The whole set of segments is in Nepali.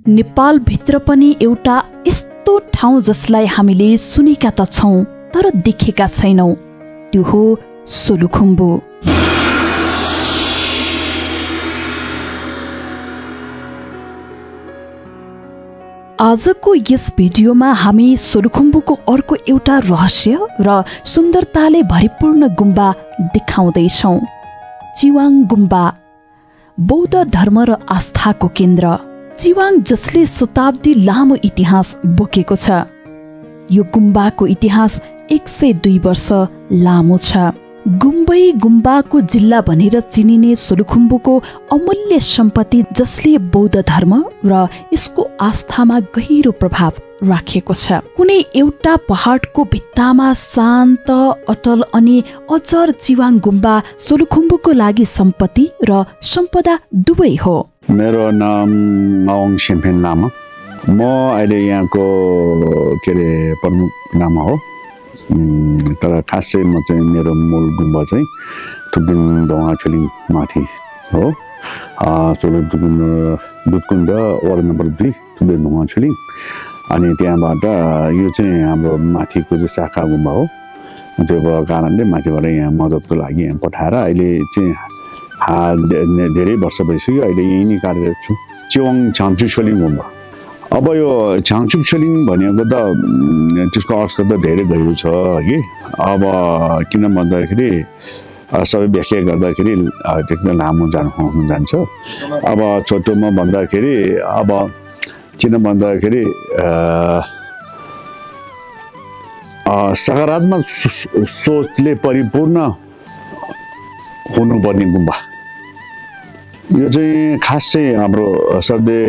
नेपाल भित्र पनि एउटा यस्तो ठाउँ जसलाई हामीले सुनेका त छौं तर देखेका छैनौं, त्यो हो सोलुखुम्बु। आजको यस भिडियोमा हामी सोलुखुम्बुको अर्को एउटा रहस्य र सुन्दरताले भरिपूर्ण गुम्बा देखाउँदैछौं। चिवाङ गुम्बा, बौद्ध धर्म र आस्थाको केन्द्र। चिवाङ जसले शताब्दी लामो इतिहास बोकेको छ। यो गुम्बाको इतिहास 102 वर्ष लामो छ। गुम्बई गुम्बाको जिल्ला भनेर चिनिने सोलुखुम्बुको अमूल्य सम्पत्ति जसले बौद्ध धर्म र यसको आस्थामा गहिरो प्रभाव राखेको छ। कुनै एउटा पहाडको भित्तामा शान्त, अटल अनि अजर चिवाङ गुम्बा सोलुखुम्बुको लागि सम्पत्ति र सम्पदा दुवै हो। मेरो नाम मावङ सेम्फेन लामा। म अहिले यहाँको प्रमुख लामा हो। तर खासै म चाहिँ मेरो मूल गुम्बा चाहिँ थुप्दिङ ढोङा छुलिङ माथि हो। Dudhkund ward number 2 थुप्दिङ ढोङा छुलिङ। अनि त्यहाँबाट यो चाहिँ हाम्रो माथिको चाहिँ शाखा गुम्बा हो। त्यो भएको कारणले माथिबाट यहाँ मद्दतको लागि यहाँ पठाएर अहिले चाहिँ धेरै वर्ष भइसक्यो अहिले यहीँ नै कार्यरत छु। चिवाङ छाङचुक छोलिङ गुम्बा। अब यो छाङचुक छोलिङ भनेको त त्यसको अर्थ त धेरै गहिरो छ कि। अब किन भन्दाखेरि सबै व्याख्या गर्दाखेरि एकदम लामो जान्छ। अब छोटोमा भन्दाखेरि अब किन भन्दाखेरि सकारात्मक सोचले परिपूर्ण हुनुपर्ने गुम्बा। यो चाहिँ खास चाहिँ हाम्रो सर्दे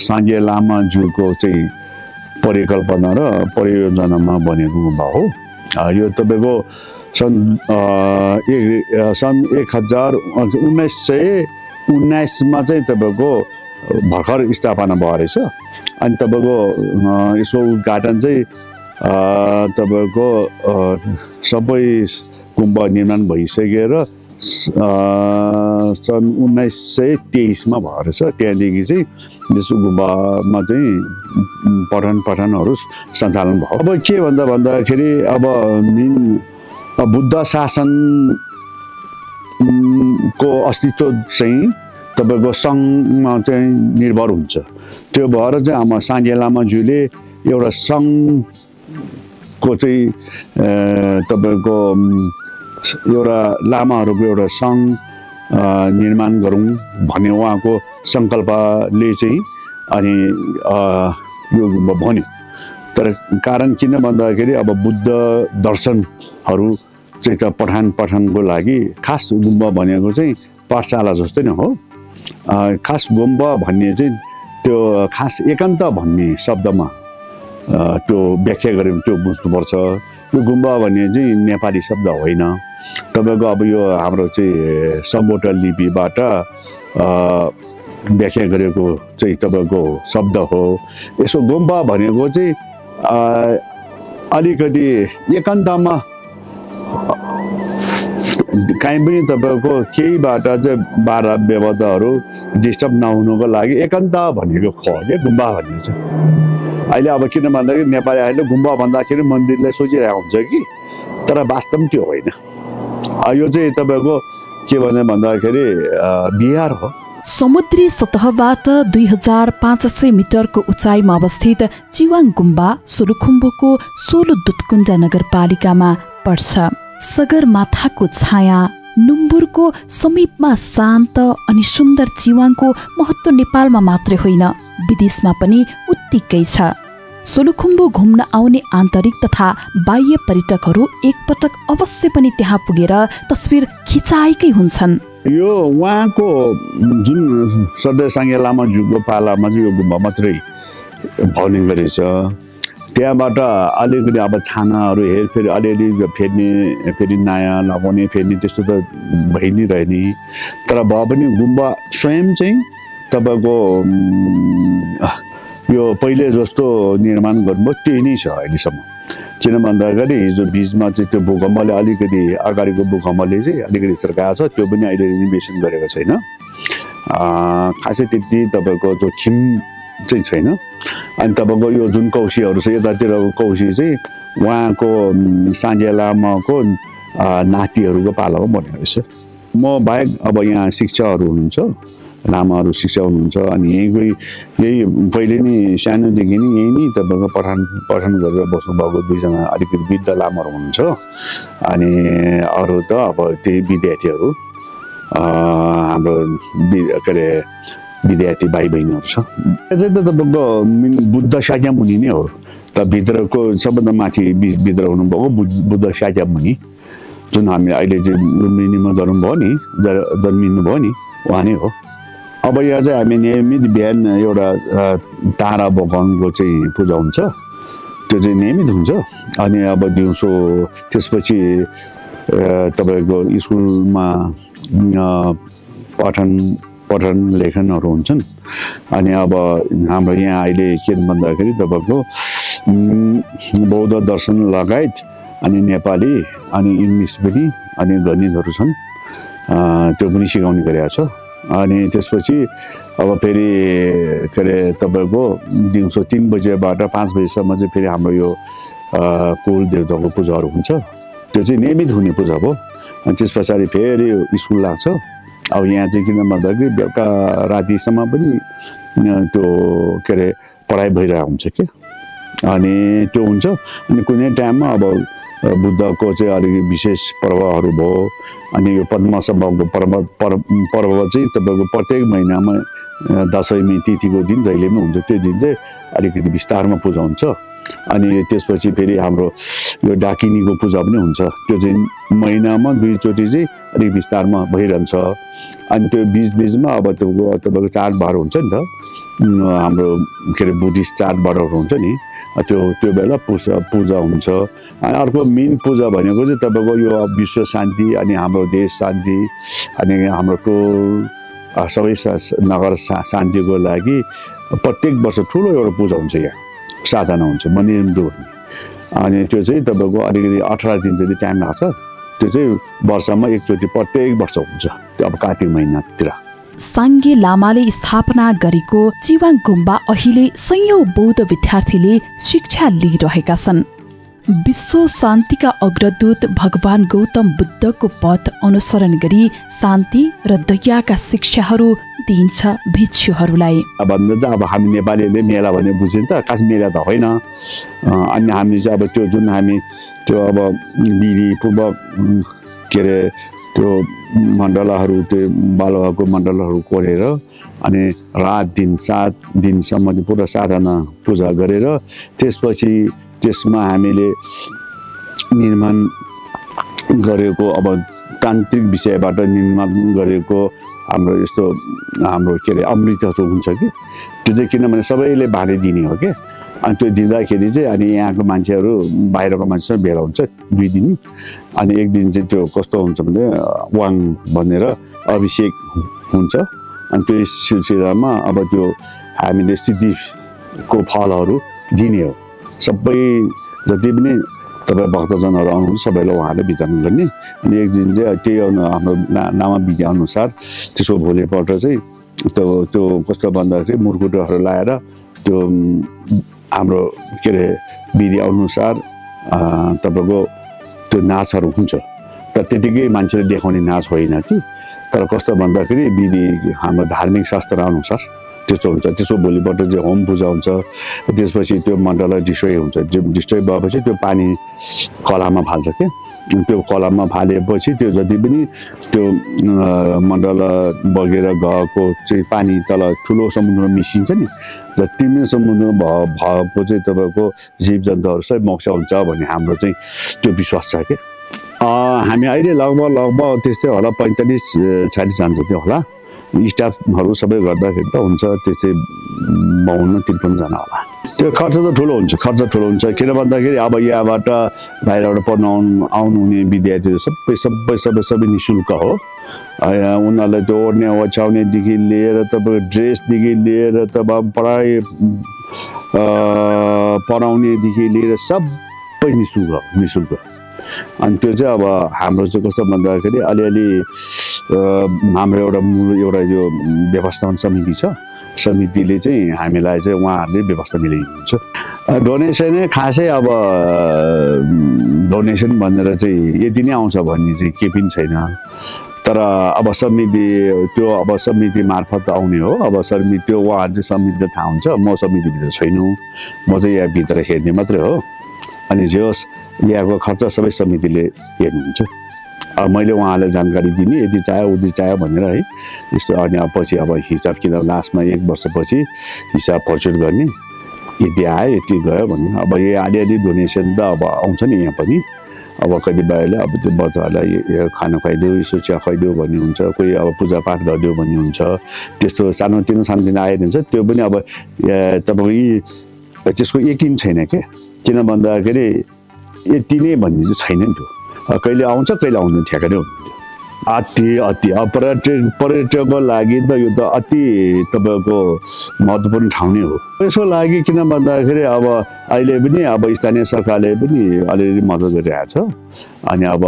साङ्गे लामाज्यूको चाहिँ परिकल्पना र परियोजनामा बनेको गुम्बा हो। यो तपाईँको सन् 1919मा चाहिँ तपाईँको भर्खर स्थापना भयो रहेछ। अनि तपाईँको यसको उद्घाटन चाहिँ तपाईँको सबै गुम्बा निर्माण भइसकेर सन् 1923मा भयो रहेछ। त्यहाँदेखि चाहिँ यस गुम्बामा चाहिँ पठनहरू सञ्चालन भयो। अब के भन्दाखेरि अब बुद्ध शासनको अस्तित्व चाहिँ तपाईँको सङ्घमा चाहिँ निर्भर हुन्छ। त्यो भएर चाहिँ आमा साङ्गे लामाज्यूले एउटा सङ्घको चाहिँ तपाईँको एउटा लामाहरूको एउटा सङ्घ निर्माण गरौँ भन्ने उहाँको सङ्कल्पले चाहिँ अनि यो गुम्बा बन्यो। तर कारण किन भन्दाखेरि अब बुद्ध दर्शनहरू चाहिँ त पठनको लागि खास गुम्बा भनेको चाहिँ पाठशाला जस्तै नै हो। खास गुम्बा भन्ने चाहिँ त्यो खास एकान्त भन्ने शब्दमा त्यो व्याख्या गऱ्यो त्यो बुझ्नुपर्छ। यो गुम्बा भन्ने चाहिँ नेपाली शब्द होइन। तपाईँको अब यो हाम्रो चाहिँ सम्बोटर लिपिबाट व्याख्या गरेको चाहिँ तपाईँको शब्द हो। यसो गुम्बा भनेको चाहिँ अलिकति एकान्तमा काहीँ पनि तपाईँको केहीबाट चाहिँ बाधा व्यवधाहरू डिस्टर्ब नहुनुको लागि एकान्त भनेको ख क्या गुम्बा भन्ने चाहिँ। अहिले अब किन भन्दाखेरि नेपालीहरूले गुम्बा भन्दाखेरि मन्दिरलाई सोचिरहेको हुन्छ कि, तर वास्तव त्यो होइन। यो चाहिँ तपाईँको के भन्दाखेरि बिहार हो। समुद्री सतहबाट 2500 मिटरको उचाइमा अवस्थित चिवाङ गुम्बा सोलुखुम्बुको सोलु दुधकुण्ड नगरपालिकामा पर्छ। सगरमाथाको छाया, नुम्बुरको समीपमा शान्त अनि सुन्दर चिवाङको महत्त्व नेपालमा मात्रै होइन विदेशमा पनि उत्तिकै छ। सोलुखुम्बु घुम्न आउने आन्तरिक तथा बाह्य पर्यटकहरू एकपटक अवश्य पनि त्यहाँ पुगेर तस्बिर खिचाएकै हुन्छन्। यो उहाँको जुन सधैँ साङ्गे लामाज्यूको पालामा चाहिँ यो गुम्बा मात्रै भउने गरेछ। त्यहाँबाट अलिकति अब छानाहरू फेरि अलिअलि फेरि नयाँ लगाउने फेर्ने त्यस्तो त भइ नै रहने। तर भए पनि गुम्बा स्वयं चाहिँ तपाईँको यो पहिले जस्तो निर्माण गर्नुभयो त्यही नै छ अहिलेसम्म। किन भन्दाखेरि हिजो बिचमा चाहिँ त्यो भूकम्पले अलिकति अगाडिको भूकम्पले चाहिँ अलिकति सर्काएको छ। त्यो पनि अहिले रिनोभेसन गरेको छैन। खासै त्यति तपाईँको जोखिम चाहिँ छैन। अनि तपाईँको यो जुन कौशीहरू छ यतातिर कौशी चाहिँ उहाँको साङ्गे लामाको नातिहरूको पालाको बनेको रहेछ। म बाहेक अब यहाँ शिक्षकहरू हुनुहुन्छ, लामाहरू शिक्षक हुनुहुन्छ। अनि यही पहिले नै सानोदेखि नै यही नै तपाईँको पठन गरेर बस्नुभएको दुईजना अलिकति वृद्ध लामाहरू हुनुहुन्छ। अनि अरू त अब त्यही विद्यार्थीहरू हाम्रो के अरे विद्यार्थी भाइ बहिनीहरू छ। यो चाहिँ त तपाईँको बुद्ध शाक्यमुनि नै हो। त भित्रको सबभन्दा माथि भित्र हुनुभएको बुद्ध शाक्यमुनि, जुन हामीले अहिले चाहिँ लुम्बिनीमा जन्मिनुभयो नि उहाँ नै हो। अब यहाँ चाहिँ हामी नियमित बिहान एउटा तारा भगवानको चाहिँ पूजा हुन्छ, त्यो चाहिँ नियमित हुन्छ। अनि अब दिउँसो त्यसपछि तपाईँको स्कुलमा पठन लेखनहरू हुन्छन्। अनि अब हाम्रो यहाँ अहिले के भन्दाखेरि तपाईँको बौद्ध दर्शन लगायत अनि नेपाली अनि इङ्ग्लिस पनि अनि गणितहरू छन्, त्यो पनि सिकाउने गरेको छ। अनि त्यसपछि अब फेरि के अरे तपाईँको दिउँसो 3 बजेबाट 5 बजेसम्म चाहिँ फेरि हाम्रो यो कुल देवताको पूजाहरू हुन्छ, त्यो चाहिँ नियमित हुने पूजा हो। अनि त्यस पछाडि फेरि स्कुल लाग्छ। अब यहाँ चाहिँ किन भन्दाखेरि बेलुका रातिसम्म पनि त्यो के अरे पढाइ भइरहेको हुन्छ कि। अनि त्यो हुन्छ। अनि कुनै टाइममा अब बुद्धको चाहिँ अलिकति विशेष पर्वहरू भयो। अनि यो पद्मसम्भवको पर्व चाहिँ तपाईँको प्रत्येक महिनामा दसैँ तिथिको दिन जहिले पनि हुन्छ, त्यो दिन चाहिँ अलिकति विस्तारमा पूजा हुन्छ। अनि त्यसपछि फेरि हाम्रो यो डाकिनीको पूजा पनि हुन्छ, त्यो चाहिँ महिनामा 2 चोटि चाहिँ अलिक विस्तारमा भइरहन्छ। अनि त्यो बिचमा अब तपाईँको चाडबाड हुन्छ नि त, हाम्रो के अरे बुद्धिस्ट चाडबाडहरू हुन्छ नि, त्यो बेला पूजा हुन्छ। अनि अर्को मेन पूजा भनेको चाहिँ तपाईँको यो विश्व शान्ति अनि हाम्रो देश शान्ति अनि हाम्रो टोल सबै नगर शान्तिको लागि प्रत्येक वर्ष ठुलो एउटा पूजा हुन्छ, यहाँ साधना हुन्छ मन्दिरमदो भन्ने। अनि त्यो चाहिँ तपाईँको अलिकति 18 दिन जति टाइम लाग्छ, त्यो चाहिँ वर्षमा एकचोटि प्रत्येक वर्ष हुन्छ, त्यो अब कार्तिक महिनातिर। साङ्गे लामाले स्थापना गरेको चिवाङ गुम्बा अहिले सयौं बौद्ध विद्यार्थीले शिक्षा लिइरहेका छन्। विश्व शान्तिका अग्रदूत भगवान गौतम बुद्धको पथ अनुसरण गरी शान्ति र दयाका शिक्षाहरू दिइन्छ भिक्षुहरूलाई। भन्दा चाहिँ अब हामी नेपालीले मेला भने बुझिन्छ, खास मेला त होइन। अनि हामी चाहिँ अब त्यो जुन हामी त्यो अब विधिपूर्वक के अरे त्यो मण्डलाहरू त्यो बालुवाको मण्डलहरू कोरेर अनि रात दिन 7 दिनसम्म पुरा साधना पूजा गरेर त्यसपछि त्यसमा हामीले निर्माण गरेको अब तान्त्रिक विषयबाट निर्माण गरेको हाम्रो यस्तो हाम्रो के अरे अमृतहरू हुन्छ कि, त्यो चाहिँ किनभने सबैले बाँडिदिने हो क्या। अनि त्यो दिँदाखेरि चाहिँ अनि यहाँको मान्छेहरू बाहिरको मान्छेसँग भेला हुन्छ 2 दिन। अनि एक दिन चाहिँ त्यो कस्तो हुन्छ भने वाङ भनेर अभिषेक हुन्छ। अनि त्यो सिलसिलामा अब त्यो हामीले सिद्धिको फलहरू दिने हो, सबै जति पनि तपाईँ भक्तजनहरू आउनुहुन्छ सबैलाई उहाँले वितरण गर्ने। अनि एक दिन चाहिँ त्यही हाम्रो लामा विधि अनुसार त्यसको भोलिपल्ट चाहिँ त्यो कस्तो भन्दाखेरि मुर्कुटहरू लाएर त्यो हाम्रो के अरे विधि अनुसार तपाईँको त्यो नाचहरू हुन्छ। तर त्यतिकै मान्छेले देखाउने नाच होइन कि, तर कस्तो भन्दाखेरि विधि हाम्रो धार्मिक शास्त्र अनुसार त्यस्तो हुन्छ। त्यसको भोलिपल्ट चाहिँ होम पूजा हुन्छ। त्यसपछि त्यो मण्डला डिस्ट्रोय हुन्छ। डिस्ट्रोय भएपछि त्यो पानी कलामा फाल्छ क्या। त्यो कलामा फालेपछि त्यो जति पनि त्यो मण्डला बगेर गएको चाहिँ पानी तल ठुलो समुद्रमा मिसिन्छ नि, जति पनि समुद्रमा भएको चाहिँ तपाईँको जीव जन्तुहरू सबै मोक्ष हुन्छ भन्ने हाम्रो चाहिँ त्यो विश्वास छ क्या। हामी अहिले लगभग त्यस्तै होला 45-46 जना जति होला। स्टाफहरू सबै गर्दाखेरि त हुन्छ त्यस्तै 52-53 जना होला। त्यो खर्च त ठुलो हुन्छ किन भन्दाखेरि अब यहाँबाट बाहिरबाट पढ्न आउनुहुने विद्यार्थीहरू सबै निःशुल्क हो। उनीहरूलाई त्यो ओढ्ने ओछ्याउनेदेखि लिएर तपाईँको ड्रेसदेखि लिएर तपाईँ पढाउनेदेखि लिएर सबै निःशुल्क। अनि त्यो चाहिँ अब हाम्रो चाहिँ कस्तो भन्दाखेरि अलिअलि हाम्रो एउटा यो व्यवस्थापन समिति छ, समितिले चाहिँ हामीलाई चाहिँ उहाँहरूले व्यवस्था मिलाइदिनुहुन्छ। डोनेसन खासै अब डोनेसन भनेर चाहिँ यति नै आउँछ भन्ने चाहिँ केही पनि छैन। तर अब समिति मार्फत आउने हो। अब त्यो उहाँहरू चाहिँ समिति थाहा हुन्छ, म समितिभित्र छैन, म चाहिँ यहाँभित्र हेर्ने मात्रै हो। अनि जे होस् यहाँको खर्च सबै समितिले हेर्नुहुन्छ। अब मैले उहाँलाई जानकारी दिने यति चाह्यो उति चाह्यो भनेर है यस्तो। अनि अब पछि अब हिसाब किताब लास्टमा 1 वर्षपछि हिसाब फर्चुट गर्ने, यति आयो यति गयो भन्ने। अब यो अलिअलि डोनेसन त अब आउँछ नि यहाँ पनि। अब कतिपयले अब त्यो बच्चाहरूलाई खाना खुवाइदेऊ, यसो चिया खुवाइदेऊ भन्ने हुन्छ, कोही अब पूजापाठ गरिदेऊ भन्ने हुन्छ। त्यस्तो सानोतिनो आइदिन्छ। त्यो पनि अब तपाईँको त्यसको यकिन छैन क्या। किन भन्दाखेरि यति नै भन्ने चाहिँ छैन नि त्यो। कहिले आउँछ कहिले आउँदैन ठ्याक्कै नै हुन्थ्यो। अति अब पर्यटकको लागि त यो त अति तपाईँको महत्त्वपूर्ण ठाउँ नै हो। यसको लागि किन भन्दाखेरि अब अहिले पनि अब स्थानीय सरकारले पनि अलिअलि मद्दत गरिरहेछ। अनि अब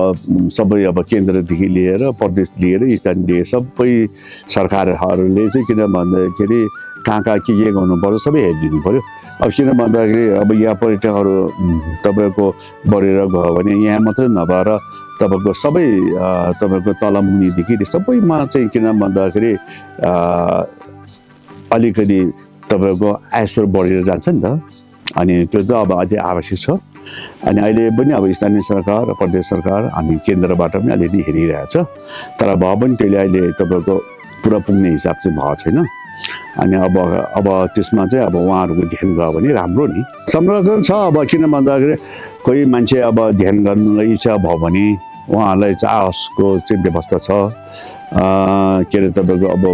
सबै अब केन्द्रदेखि लिएर प्रदेश लिएर स्थानीय सबै सरकारहरूले चाहिँ किन भन्दाखेरि कहाँ के गर्नुपर्छ सबै हेरिदिनु पऱ्यो। अब किन भन्दाखेरि अब यहाँ पर्यटकहरू तपाईँको बढेर गयो भने यहाँ मात्रै नभएर तपाईँको सबै तपाईँको तलमुनिदेखि सबैमा चाहिँ किन भन्दाखेरि अलिकति तपाईँको आयस्रोत बढेर जान्छ नि त। अनि त्यो त अब अति आवश्यक छ। अनि अहिले पनि अब स्थानीय सरकार र प्रदेश सरकार हामी केन्द्रबाट पनि अलिअलि हेरिरहेछ। तर भए पनि त्यसले अहिले तपाईँको पुरा पुग्ने हिसाब चाहिँ भएको छैन। अनि अब त्यसमा चाहिँ अब उहाँहरूको ध्यान गयो भने राम्रो नि। संरक्षण छ। अब किन भन्दाखेरि कोही मान्छे अब ध्यान गर्नुलाई इच्छा भयो भने उहाँहरूलाई चाहसको चाहिँ व्यवस्था छ। के अरे तपाईँको अब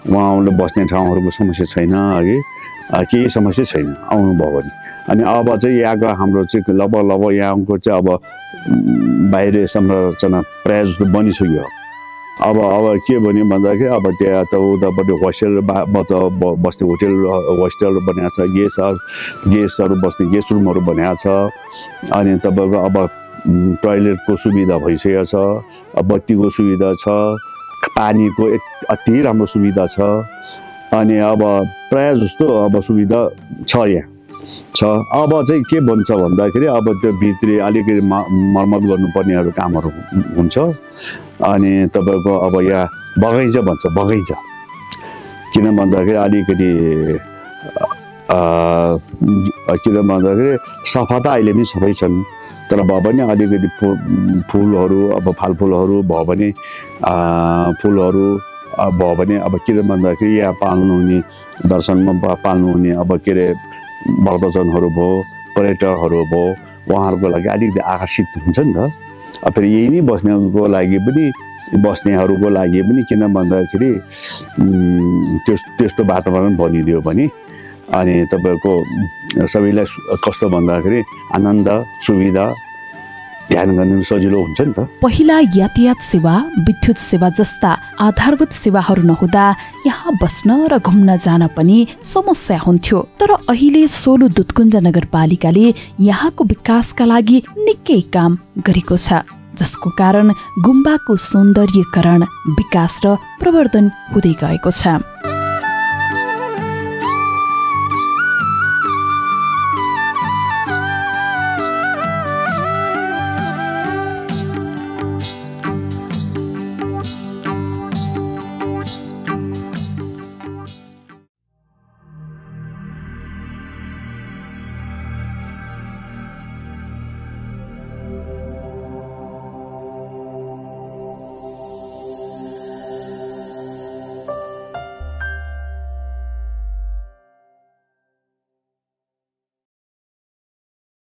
उहाँहरूले बस्ने ठाउँहरूको समस्या छैन, है केही समस्या छैन आउनुभयो भने। अनि अब चाहिँ यहाँको हाम्रो चाहिँ लगभग यहाँको चाहिँ अब बाहिर संरचना प्रायः जस्तो बनिसक्यो। अब के भन्यो भन्दाखेरि अब त्यहाँ त उतापट्टि होस्टेल बस्ने होस्टेलहरू बनाएको छ, गेस्टहरू बस्ने गेस्ट रुमहरू बनाएको छ। अनि तपाईँको अब टोइलेटको सुविधा भइसकेको छ, बत्तीको सुविधा छ, पानीको अति राम्रो सुविधा छ। अनि अब प्रायः जस्तो अब सुविधा छ यहाँ छ। अब चाहिँ के भन्छ भन्दाखेरि अब त्यो भित्री अलिकति मर्मत गर्नुपर्नेहरू कामहरू हुन्छ। अनि तपाईँको अब यहाँ बगैँचा भन्छ, बगैँचा किन भन्दाखेरि अलिकति किन भन्दाखेरि सफा त अहिले पनि सबै छन्। तर भए पनि अलिकति फुलहरू अब फलफुलहरू भयो भने फुलहरू भयो भने अब किन भन्दाखेरि यहाँ पाल्नुहुने दर्शनमा पाल्नुहुने अब के अरे भक्तजनहरू भयो, पर्यटकहरू भयो, उहाँहरूको लागि अलिकति आकर्षित हुन्छ नि त। फेरि यही नै बस्नेहरूको लागि पनि किन भन्दाखेरि त्यस्तो वातावरण बनिदियो भने अनि तपाईँको सबैलाई कस्तो भन्दाखेरि आनन्द सुविधा ध्यान गर्नु सजिलो हुन्छ नि त। पहिला यातायात सेवा, विद्युत सेवा जस्ता आधारभूत सेवाहरू नहुँदा यहाँ बस्न र घुम्न जान पनि समस्या हुन्थ्यो। तर अहिले सोलु दुधकुञ्ज नगरपालिकाले यहाँको विकासका लागि निकै काम गरेको छ, जसको कारण गुम्बाको सौन्दर्यीकरण, विकास र प्रवर्धन हुँदै गएको छ।